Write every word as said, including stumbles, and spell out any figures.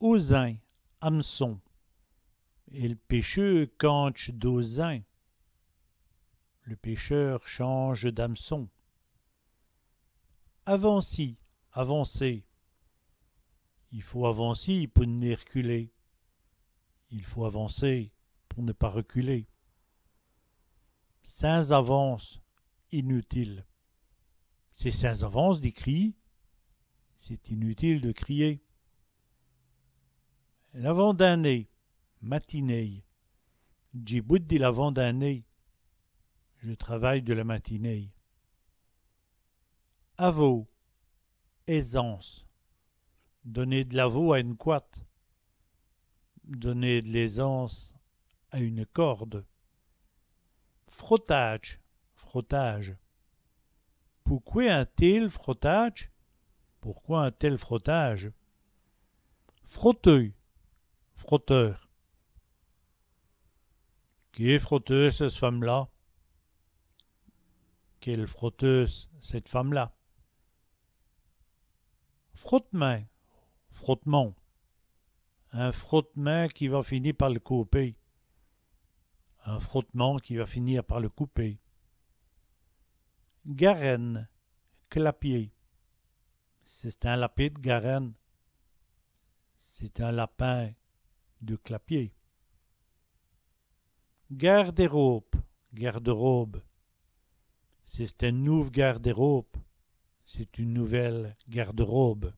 Auzin, hameçon. El pècheû candje d'auzin. Le pêcheur change d'hameçon. Avancî, avancer. I faut avancî pou n' nén r'culer. Il faut avancer pour ne pas reculer. Sins avance, inutile. C'èst sins avance di criyî. C'est inutile de crier. L'avant-din.nêye, matinée. Dji boute di l'avant-din.nêye. Je travaille de la matinée. Avau, aisance. Doner d' l'avau à ène cwade. Donner de l'aisance à une corde. Frotâdje, frottage. Pouqwè in tél frotâdje ? Pourquoi un tel frottage ? Froteû, frotteur. Qué froteûse, cisse feume-là ! Quelle frotteuse, cette femme-là ! Frotemint, frottement. In frotemint qui va fini pa l' côper. Un frottement qui va finir par le couper. Garène, clapier. C'è-st-in lapin d' garène. C'est un lapin de clapier. Gârde-robe, garde-robe. C'è-st-ène nouve gârde-robe. C'est une nouvelle garde-robe.